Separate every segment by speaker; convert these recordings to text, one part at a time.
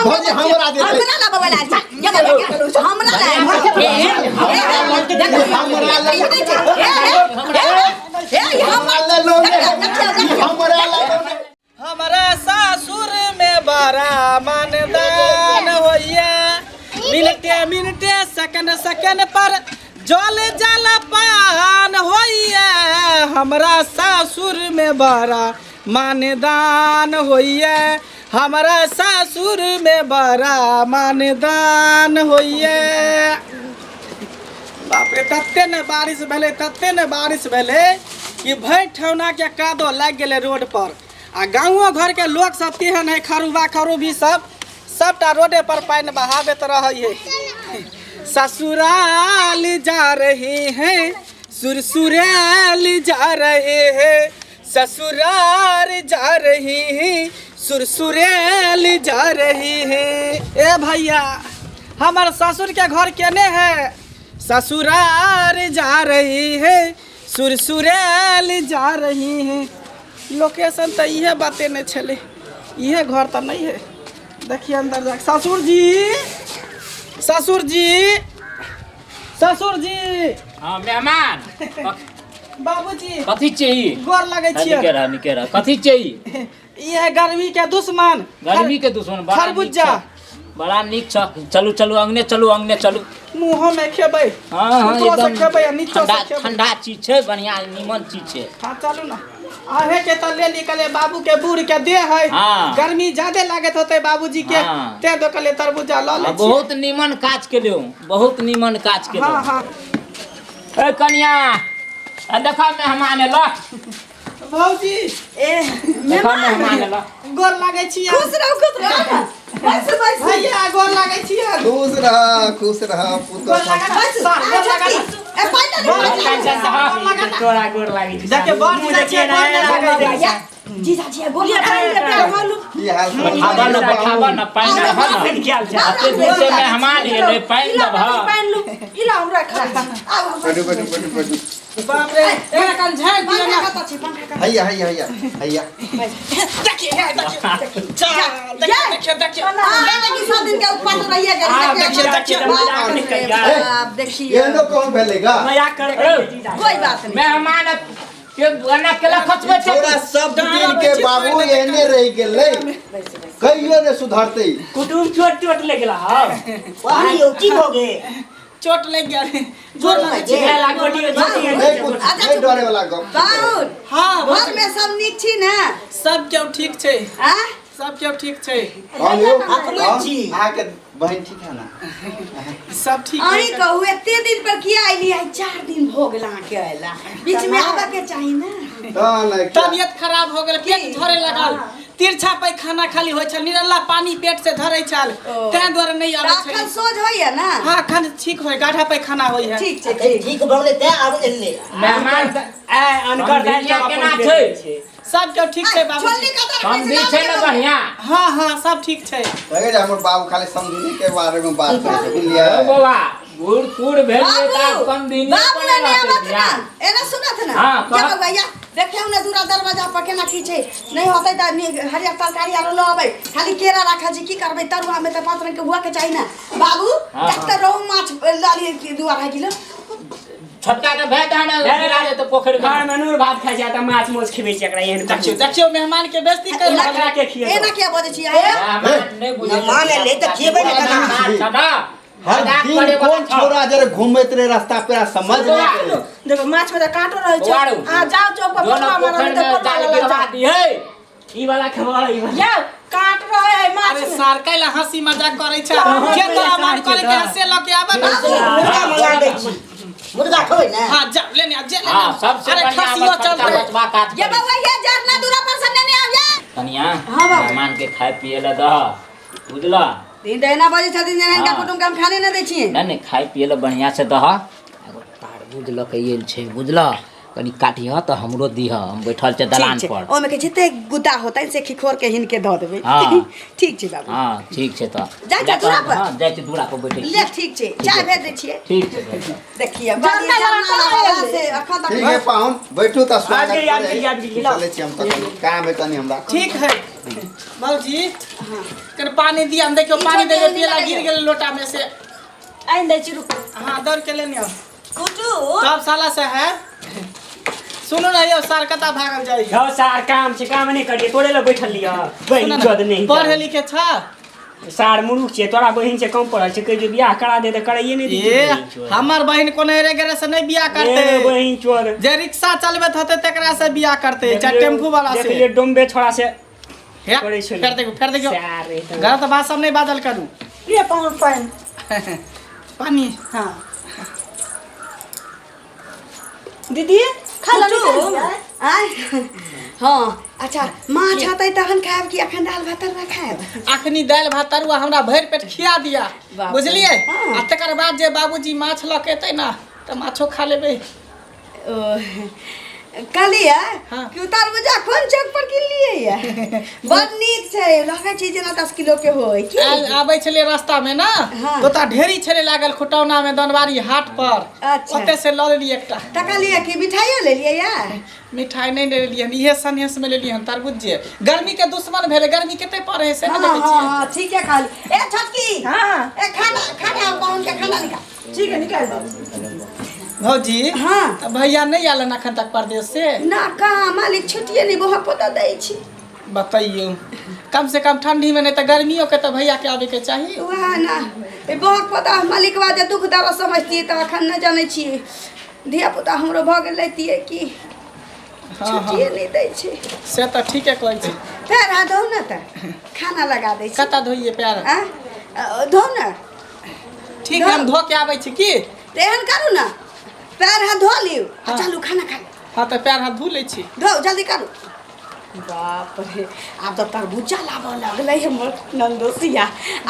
Speaker 1: भौजी हमरा दे
Speaker 2: हमरा ला बबल आयल छै ये बबल हमरा ला
Speaker 1: हमरा ला
Speaker 2: ए
Speaker 1: हमरा ला लो हमरा ला लो
Speaker 3: हमरा सासुर में बड़ा मानदान होइया, मिनटे मिनटे सेकंड सेकंड पर जल जल पान होइया। हमरा सासुर में बड़ा मानदान होइया, हमरा सासुर में बड़ा मानदान होइया। बाप रे, तते ने बारिश भेलै, तते ने बारिश भेलै कि भरि ठेहुना के कादो लागि गेलै रोड पर। आ गाँवो घर के लोक सब तेहन है, खरुबा खरुबी सब सबटा रोडे पर पानि बहाबैत रहै है। ससुराल जा रहे हैं, सुरसुराल जा रहे हैं, ससुराल जा रहे हैं, सुरसुराल जा रहे हैं। ए भैया, हमर ससुर के घर केने है? ससुराल जा रही है, सुरसुराल जा रही है। लोकेशन तऽ इहे बाते नहि छलै, इहे घर तऽ नहि है। देखिए अंदर जा। ससुर जी, ससुर जी, ससुर जी।
Speaker 4: हाँ मेहमान।
Speaker 3: बाबूजी।
Speaker 4: कथी चाहिए?
Speaker 3: गोर लगै छियै।
Speaker 4: निके रह, निके रह। कथी चाहिए?
Speaker 3: इहे गर्मी के दुश्मन।
Speaker 4: गर्मी के दुश्मन बड़ा नीक
Speaker 3: खरबूजा।
Speaker 4: छ। बड़ा नीक छ। चलू चलू अंगने चलू, अंगने चलू।
Speaker 3: मुँहो में खेबै।
Speaker 4: हाँ हाँ
Speaker 3: ऊपरो से
Speaker 4: एकदम
Speaker 3: खेबै आ नीचो से
Speaker 4: ठंडा
Speaker 3: खेबै।
Speaker 4: ठंडा चीज छै, बढ़िया नीमन चीज छै।
Speaker 3: हाँ चलू ना। अहे के तऽ ले निकले बाबू के बूढ़ के देह है।
Speaker 4: हाँ।
Speaker 3: गर्मी ज्यादे लागत होते बाबूजी के।
Speaker 4: हाँ।
Speaker 3: ते दो कले तरबूजा ल ले।
Speaker 4: आ, बहुत नीमन काज केलियौ, बहुत नीमन काज केलियौ।
Speaker 3: हाँ हाँ।
Speaker 4: ए कनिया, आ देखा मेहमान एलो।
Speaker 3: भौजी।
Speaker 2: ए
Speaker 4: देखा मेहमान एलो।
Speaker 3: गोर लागै छी।
Speaker 2: खुश रहू, खुश रहू। बैस बैस।
Speaker 3: भैया गोर लागै छी।
Speaker 1: खुश रह, खुश रह पुतो।
Speaker 3: गोर लागै
Speaker 2: बैस।
Speaker 3: सार, गोर लागै।
Speaker 2: ए पानि दे, पानि दे।
Speaker 5: तोरा गोर लागै छै।
Speaker 3: देखे बड़
Speaker 5: मुँह
Speaker 3: जाइ छियै,
Speaker 5: देखिए
Speaker 3: गोर नहि लागै छै।
Speaker 2: जीजा जी गोर लागै।
Speaker 1: की हाल
Speaker 4: बैठाबऽ न, बैठाबऽ न, पानि दहऽ न।
Speaker 5: की हाल छै?
Speaker 4: एते दूर से मेहमान एलै, पानि दबह।
Speaker 2: पानि लू, इला हमरा खा। आब
Speaker 1: बैठू बैठू बैठू बैठू।
Speaker 3: बाप रे, एकरा कन झाड़ि दियौ ना।
Speaker 2: पंखा कतऽ छै? पंखा कतऽ?
Speaker 1: हैया हैया हैया हैया।
Speaker 3: देखिए हे, देखिए जा, देखिए देखिए देखिए।
Speaker 2: आ, सब दिन के उत्पात रहिए गेल।
Speaker 5: आ,
Speaker 3: देखिए, देखिए।
Speaker 5: मजाक नहि करिया।
Speaker 2: आब देखिए।
Speaker 1: एहनो कौन भेलेगा?
Speaker 5: मजाक करे के जीजा।
Speaker 2: कोई बात नहीं।
Speaker 4: मेहमान के एना केला खचबै छै?
Speaker 1: छोड़ा सब दिन के बाबू एहने रहि गेलै, कहियो ने सुधरतै।
Speaker 5: कुटुम चोट चोट लागि गेला हौ।
Speaker 6: वाह की भऽ गेल?
Speaker 3: चोट लागि गेल। गोर लागै छी।
Speaker 5: गेला गोटी गोटी।
Speaker 1: नहीं कुछ नहीं डरे वाला गप।
Speaker 2: बाउर।
Speaker 3: हाँ
Speaker 2: घर में सब नीक छी ने?
Speaker 3: सब केओ ठीक छै।
Speaker 2: आ
Speaker 3: सब केओ ठीक छै।
Speaker 1: हम यौ
Speaker 6: अपनो छी।
Speaker 1: अहाँके बहिन ठीक है ना?
Speaker 3: सब ठीक
Speaker 2: अहीं
Speaker 3: है।
Speaker 2: कहू, एते दिन पर किया अयली? आइ 4 दिन हो गेल अहाँके अयला, बीच में आबऽ के चाही ने।
Speaker 1: तऽ नहि
Speaker 3: तबियत खराब हो गेल, पेट झरे लगल, तिरछा पैखाना खाली होइ छल, निरल्ला पानी पेट से झरे छल, तें दुआरे नहि
Speaker 2: तऽ
Speaker 3: आबै
Speaker 2: अखन
Speaker 3: छल।
Speaker 2: सोझ होइया ना?
Speaker 3: हाँ अखन ठीक होय, गाढ़ा पैखाना होइ है।
Speaker 2: ठीक छै, ठीक।
Speaker 6: ठीक भऽ गेलै तैं आब एलै।
Speaker 4: मेहमान
Speaker 5: ए अनकर दालि
Speaker 4: समधिनिया
Speaker 5: सब
Speaker 4: केना
Speaker 5: अपन
Speaker 4: छै?
Speaker 5: पेट छै।
Speaker 3: सब केओ ठीक छै बाबूजी।
Speaker 2: छोलनी कतऽ रखै
Speaker 4: समधी
Speaker 2: छै?
Speaker 4: छै ने बढ़िया?
Speaker 3: हाँ हाँ सब ठीक छै।
Speaker 1: कहे जे हमर बाबू खाली समझिनी के बारे में बात करै छै, बुझलियै?
Speaker 4: ओ बौआ, बूढ़ सूढ़ भेलियै तऽ आब
Speaker 2: बाबू,
Speaker 4: समधिनिये
Speaker 2: बाबू
Speaker 4: बने
Speaker 2: एने
Speaker 4: रहतै
Speaker 2: आबत ना,
Speaker 4: ध्यान।
Speaker 2: एने सुनत ना।
Speaker 4: हाँ,
Speaker 2: ये
Speaker 4: कह।
Speaker 2: बौआ, या देखियौ ने दूरा दरवाजा पर केना की छै, नहि होतै तऽ हरियर तरकारी आरो लऽ अबै, खाली केरा राखल छै, की करबै तरुआ में तऽ 5 रंग के हुआ के चाही ना। बाबू,
Speaker 4: हाँ,
Speaker 2: डॉक्टर रहू माछ लऽ लियै 2 2.5 किलो।
Speaker 4: छोटका के भेज दह ने, गिरा देतौ पोखरि में।
Speaker 5: घर में नून भात खाइ छै तऽ माछ मोछ खिबै छै एकरा एहन।
Speaker 3: देखियौ देखियौ मेहमान के बेइज्जती कर रहल
Speaker 5: एकरा के खिएतौ?
Speaker 2: एना किया बजै छी अहाँ?
Speaker 4: मेहमान नहि बुझै छै।
Speaker 6: मेहमान एलै तऽ खिएबै ने केना?
Speaker 4: दादा,
Speaker 1: हर
Speaker 4: मजाक
Speaker 1: दिन
Speaker 4: करे वाला
Speaker 1: कोन
Speaker 4: छौ।
Speaker 1: छोरा जरे घूमैत रहे रास्ता पे समझ नहीं गेलै।
Speaker 7: देखो माछ में तऽ कांटो रहै छै।
Speaker 4: बौआरू।
Speaker 7: अहाँ जाउ चौक पर
Speaker 4: जो ने
Speaker 7: पटुआ मारऽ,
Speaker 4: पोखरि
Speaker 7: नहि तऽ
Speaker 4: में
Speaker 7: पटुआ
Speaker 4: जाल
Speaker 7: लऽ
Speaker 4: गिरवा
Speaker 7: जाउ।
Speaker 4: दिहै।
Speaker 5: ई वाला खबर, ई वाला।
Speaker 7: जाउ, कांट रहै है माछ
Speaker 3: अरे
Speaker 7: में।
Speaker 3: सार कैला हंसी मजाक करै छै?
Speaker 5: हाँ,
Speaker 3: जे तोरा मन
Speaker 5: सार
Speaker 3: करे
Speaker 5: के
Speaker 3: के हंसे लऽ के आबे ना।
Speaker 6: मुर्गा मंगा दै छी, मुर्गा खेबै ने?
Speaker 3: हाँ जा लेने आ, जे लेने
Speaker 4: हाँ,
Speaker 3: आ।
Speaker 4: सबसे
Speaker 3: अरे
Speaker 4: बढ़िया
Speaker 3: खसियो
Speaker 4: हमर छोटका
Speaker 3: चलतै।
Speaker 4: बचबा काज
Speaker 2: ये
Speaker 4: करै छै।
Speaker 2: बौआ, ये जरना दूरा पर से नेने आउ, ये।
Speaker 4: कनिया,
Speaker 2: हाँ, बाबू।
Speaker 4: मेहमान के खाय पिए ला दह, बुझला?
Speaker 2: दिन तऽ एना बजै छथिन जेना हिनका
Speaker 4: हाँ।
Speaker 2: कुटुम के हम खाने नहि दै छियै।
Speaker 4: नहि नहि, खाय पिए ला बढ़िया से दह। एगो तारबूज लऽ के आयल छै, बुझला? कनी काटिह तऽ हमरो दिह, हम बैठल छै दलान
Speaker 2: ठीक छै
Speaker 4: पर।
Speaker 2: ओहिमे के जते गुद्दा होतै से खिखोर के हिनके दऽ देबै।
Speaker 4: हाँ।
Speaker 2: ठीक छै बाबू।
Speaker 4: हाँ ठीक छै तऽ
Speaker 2: जाइ छै दूरा पर?
Speaker 4: हाँ जाइ छै दूरा पर बैठे छी।
Speaker 2: ले ठीक छै, चाय भेज दै छियै।
Speaker 4: ठीक छै भेज दऽ।
Speaker 2: देखिए बड़ी जरना वाला से अखन तक
Speaker 1: ठीक है पाहुन, बैठू तऽ स्वागत
Speaker 5: आबि गेली, आबि
Speaker 1: करै।
Speaker 5: गेली, आबि गेली।
Speaker 1: चलै छी हम तऽ कनी काम है तनी हमरा।
Speaker 3: ठीक है बाबूजी, कनि पानी दिया, हम देखियो पानी
Speaker 2: ई
Speaker 3: देबै
Speaker 2: छोटे
Speaker 3: पियला
Speaker 2: निकालि
Speaker 3: गिर
Speaker 2: दियौ।
Speaker 3: गेल लोटा में से।
Speaker 7: आनि दै छी रुकू।
Speaker 3: हाँ दौड़ के लेने आओ।
Speaker 7: कुटू
Speaker 3: तब साला से है सुनू ना यौ, सार कता भागल जाइ।
Speaker 5: हौ सार काम छै, काम नहि करियै, तोरे लग बैठल लिअ बहिन
Speaker 3: सुनू ना,
Speaker 5: चोद नहि
Speaker 3: पढ़े लिखे छ?
Speaker 5: सार मुरुख छियै, तोरा बहिन से कम पढ़ल छै, कहै जे बियाह करा दे तऽ कराइए नहि दै छै
Speaker 3: ए
Speaker 5: बहिन चोद।
Speaker 3: हमर बहिन कोनो एरे गेरे से नहि बियाह
Speaker 5: ए
Speaker 3: करते,
Speaker 5: बहिन चोद
Speaker 3: जे रिक्शा चलबैत होते तकरा से बियाह करते, चाहे टेम्पू वाला से।
Speaker 5: देखलियै डोम्बे छोड़ा से
Speaker 3: हे,
Speaker 5: करै छलै।
Speaker 3: फेर देखियौ, फेर देखियौ,
Speaker 5: सार रे तऽ।
Speaker 3: गलत बात सब नहि बाजल करू।
Speaker 7: ले पाहुन पानि।
Speaker 3: पानी।
Speaker 7: हाँ दीदी खाना
Speaker 2: कुटुम
Speaker 7: निकालि दियै?
Speaker 2: आय हाँ अच्छा, माछ हेतै तहन खायब कि अखन दालि भात तरुआ खायब?
Speaker 3: अखनी दालि भात तरुआ हमरा भरि पेट खिया दिया,
Speaker 2: बाप रे।
Speaker 3: बुझलियै?
Speaker 2: हाँ।
Speaker 3: आ तकर बाद जे बाबूजी माछ लऽ के एतै ने तऽ माछो खा लेबै।
Speaker 2: ओ कहलियै
Speaker 3: हाँ।
Speaker 2: कि तरबूजा कोन चौक पर किनलियै ये? बड़ नीक छै, लगै छै जेना 10 किलो के होय की।
Speaker 3: आयल आबै छलियै रास्ता में ना,
Speaker 2: हाँ।
Speaker 3: तो ओतऽ ढेरी छलै लागल खुटौना में दोनवारी हाट पर।
Speaker 2: अच्छा।
Speaker 3: ओतऽ से लऽ लेलियै एकटा।
Speaker 2: तऽ कहलियै कि मिठाइयो लेलियै ये?
Speaker 3: मिठाई नहीं लेलियै हन, इहे सनेस में लेलियै हन तरबूजे। गर्मी के दुश्मन भेलै, गर्मी कते पड़े है से
Speaker 2: हाँ
Speaker 3: नहि देखै
Speaker 2: हाँ
Speaker 3: छियै।
Speaker 2: हाँ ठीके कहली। ए छोटकी,
Speaker 7: हाँ
Speaker 2: ए खाना खाना पाहुन के खाना निकाल।
Speaker 7: ठीक है निकाल दो।
Speaker 3: भौजी।
Speaker 2: हाँ।
Speaker 3: तऽ भैया नहि आयल हन अखन तक परदेश से?
Speaker 2: ना कहाँ मालिक छुट्टिए नहि बोहा पोता दै छी।
Speaker 3: बतैयौ, कम से कम ठंडी में नहीं तऽ गर्मियों के तऽ भैया के आबे के चाही।
Speaker 2: वएह ना, ए बहक पोता मालिकवा जे दुख दर्द समझतियै तऽ अखन नहि जानै छियै, धिया पुता हमरो भऽ गेल रहितियै कि।
Speaker 3: हाँ हाँ
Speaker 2: छुट्टिए नहि दै छै।
Speaker 3: से तऽ ठीके कहै छै।
Speaker 2: पैर हाथ धोउ ने तऽ खाना लगा दै छी।
Speaker 3: कतऽ धोइए पैर?
Speaker 2: आँय? धोउ ने।
Speaker 3: ठीक है, हम धो के आबै छी की।
Speaker 2: तऽ एहन करू ने, पैर हाथ धो लिउ आ
Speaker 3: हाँ।
Speaker 2: चलू खाना खा लिउ।
Speaker 3: हाँ तऽ पैर हाथ धो लै छी।
Speaker 2: धो जल्दी करू। बाप रे, आब तऽ तरबूजा लाबऽ लगलै हमर नन्दोसिया।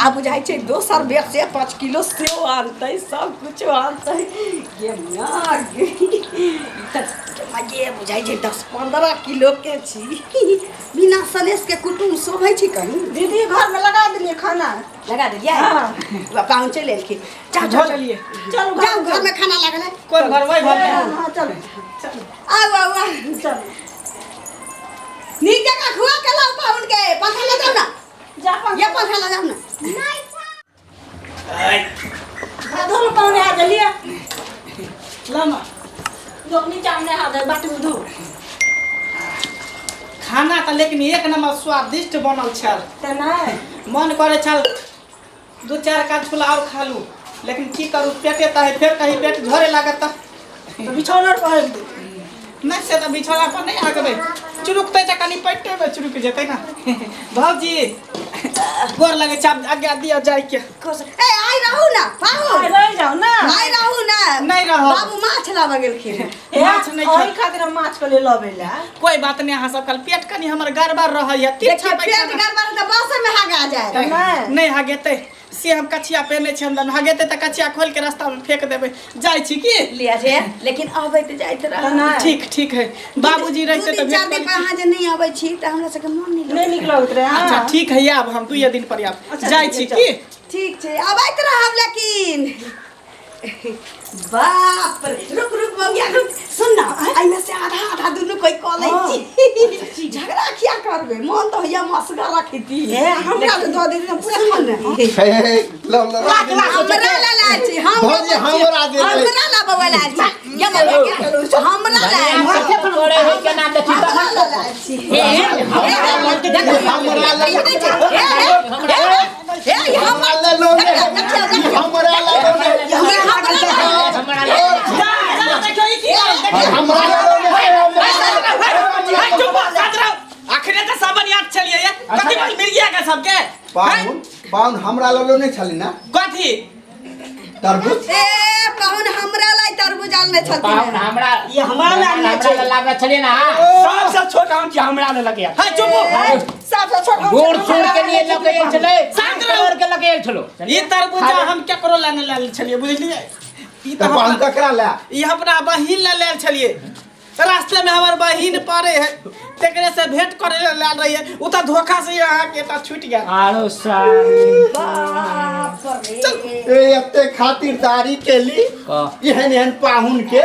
Speaker 2: आब बुझाइ छै दोसर बेर से 5 किलो सेब आनतै, सब कुछो आनतै। गे माँ गे, ई तऽ गे बुझाइ छै 10-15 किलो के छी। बिना सनेस के कुटुम शोभै छै कहीं?
Speaker 7: दीदी घर में लगा देलियै खाना।
Speaker 2: लगा देलियै?
Speaker 7: हाँ।
Speaker 2: पाहुन चलि एलखिन। जाउ
Speaker 3: धो
Speaker 2: जाउ
Speaker 3: लेलियै।
Speaker 7: चलू
Speaker 2: जाउ, घर में खाना लागल है।
Speaker 3: कोन घर? वही घर में।
Speaker 7: हाँ चलू
Speaker 2: आउ आउ आउ,
Speaker 7: चलू।
Speaker 2: नीक जकाँ खुआ के लाउ पाहुन के। पंखा लऽ जाउ ना।
Speaker 7: जा पंखा।
Speaker 2: ये पंखा लऽ जाउ ना।
Speaker 7: धो पाहुने आ गेलियै।
Speaker 3: ला ना।
Speaker 7: लोक नीचा में नहा दे, बाटी में धो।
Speaker 3: खाना तऽ लेकिन एक नंबर स्वादिष्ट बनल छल।
Speaker 7: तऽ नहि
Speaker 3: मन करै छल 2-4 करछुल आओर खा लू, लेकिन की करू, पेटे तऽ है, फेर कहीं पेट झरे लागत तऽ
Speaker 7: तऽ बिछौना पर हगि दे।
Speaker 3: नहि से तऽ बिछौना पर नहि हगबै, चुरुकतै तऽ कनि पेटे में चुरुक जेतै ना। भौजी गोर लगै छै, आब आज्ञा दिअ जाइके।
Speaker 2: ए आइ रहू ना पाहुन।
Speaker 7: आइ रहि जाउ ना।
Speaker 2: आइ रहू ना।
Speaker 3: नहि रहब।
Speaker 2: बाबू माछ लाबऽ गेलखिन।
Speaker 7: हे,
Speaker 3: माछ नहि खा।
Speaker 7: ओहि खातिर हम माछ के लिए लबै ला।
Speaker 3: कोई बात नहीं, अहाँ सब कल पेट कनि हमर गड़बड़ रहैया।
Speaker 2: देखियौ,
Speaker 3: तिरछा
Speaker 2: पेट
Speaker 3: पैखाना।
Speaker 2: गड़बड़ तऽ बस में हगा जाए।
Speaker 7: नहि।
Speaker 3: नहि हगेतै से हम कछिया पहिने छी अंदर में, हगेतै तऽ कछिया खोल के रास्ता में फेंक देबै। जाइ छी की?
Speaker 2: लिया छै, लेकिन अबैत जाइत रह।
Speaker 7: तऽ नहि।
Speaker 3: ठीक ठीक है, बाबूजी रहिते
Speaker 2: दू
Speaker 3: तऽ
Speaker 2: दिन 4
Speaker 3: भेंट
Speaker 2: दिन
Speaker 3: कऽ
Speaker 2: पर अहाँ जे नहि अबै छी तऽ हमरा सबके मन नहि
Speaker 7: नहि नीक लगैत रहै।
Speaker 3: अच्छा
Speaker 7: हाँ।
Speaker 3: ठीक है, आब हम 2 दिन पर आयब।
Speaker 7: अच्छा,
Speaker 3: जाइ
Speaker 7: ठीक
Speaker 3: छी
Speaker 7: है,
Speaker 3: की?
Speaker 2: ठीक छै, अबैत रहब लेकिन। बाप रे, रुक रुक बौआ रुक, सुन ना, एहिमे से आधा आधा दुनू कोइ कऽ लै छी। झगड़ा किया करबै, मन तऽ होइया मसगर रखती।
Speaker 7: हे, हमरा तऽ दऽ देती तऽ पूरा
Speaker 2: सुन ने।
Speaker 1: हे, हे, लो, लो,
Speaker 2: हमरा ला लाल छी, हम
Speaker 1: भौजी, हमरा दे दे।
Speaker 2: हमरा ला बौआ लाल छी। ये बौआ, ये, हमरा ला
Speaker 4: तोरे होइ के नाम देखी
Speaker 2: हमरा
Speaker 4: तहन
Speaker 2: ला लाल छी।
Speaker 1: हमरा ला
Speaker 2: हे,
Speaker 1: हमरा ला लो ने। हमरा ला लो ने।
Speaker 4: हमरा ला
Speaker 3: देखियौ ई की करल, देखियौ।
Speaker 1: हमरा ला लो ने।
Speaker 3: हे, चुप हो, शांत रहो। अखने तऽ साबन याद छलियै ये। कथी बात मिल गया के सबके?
Speaker 1: पाहुन पाहुन हमरा ला लो नहीं छली ना
Speaker 3: कथी?
Speaker 1: तरबूज।
Speaker 2: ए पाहुन हमरा लाई तरबूज आनने छलखिन।
Speaker 4: पाहुन हमरा
Speaker 6: ये हमरा ला आनने
Speaker 4: हमरा ला लागल छलै ना।
Speaker 5: सबसँ छोट हम छी, हमरा लेलक या।
Speaker 3: हे चुप हो।
Speaker 7: सबसँ छोट हम
Speaker 4: गोड़ छोड़ के लिए लऽ गेल छलै,
Speaker 3: शांत रहू।
Speaker 4: तोड़ के लऽ गेल छलो।
Speaker 3: ई तरबूजा हम केकरो ला नहि लायल छलियै, बुझलियै? ई
Speaker 1: तऽ पाहुन
Speaker 3: तऽ
Speaker 1: ककरा ला?
Speaker 3: ई अपना बहिन ला लायल छलियै। रास्ते में हमर बहिन पड़े है, तेकरे से भेंट करे ले लाल रही है, उ त धोखा से यहाँ के त छूट गया।
Speaker 4: आरो साली।
Speaker 2: बाप रे।
Speaker 1: ए एते खातिरदारी केली एहन एहन पाहुन के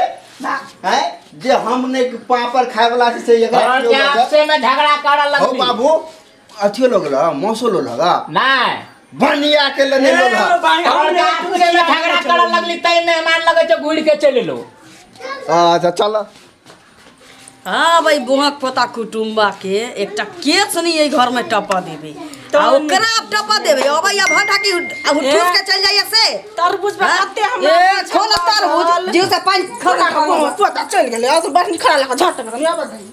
Speaker 1: हैं जे हम नहीं पापड़ खाए वाला छै से एकरा
Speaker 4: और
Speaker 1: केओ
Speaker 4: के
Speaker 1: लगा।
Speaker 4: आपसे में झगड़ा करे
Speaker 1: हो
Speaker 4: लगली।
Speaker 1: बाबू अथियो लगल मौसो लगा
Speaker 4: नहीं।
Speaker 1: बनिया के लेने लगा।
Speaker 4: और के आपसे में झगड़ा करे लगली तै मेहमान लगे छै घुर के चलि एलो।
Speaker 1: अच्छा चल।
Speaker 2: हाँ भाई बोहक पोता कुटुम्बा के एकटा केस नहीं एहि घर में टपा देबे, आ ओकरा अब टपा देबे। अबै आ भटा की ठूस के चल जाइए से।
Speaker 7: तरबूज पर
Speaker 2: हाँ?
Speaker 7: कते हमरा
Speaker 2: ए खोल तरबूज जीव से पानी खा खा
Speaker 7: पोता चलि गेलै, आ बहिन खड़ा लगा झट कर आबै दही।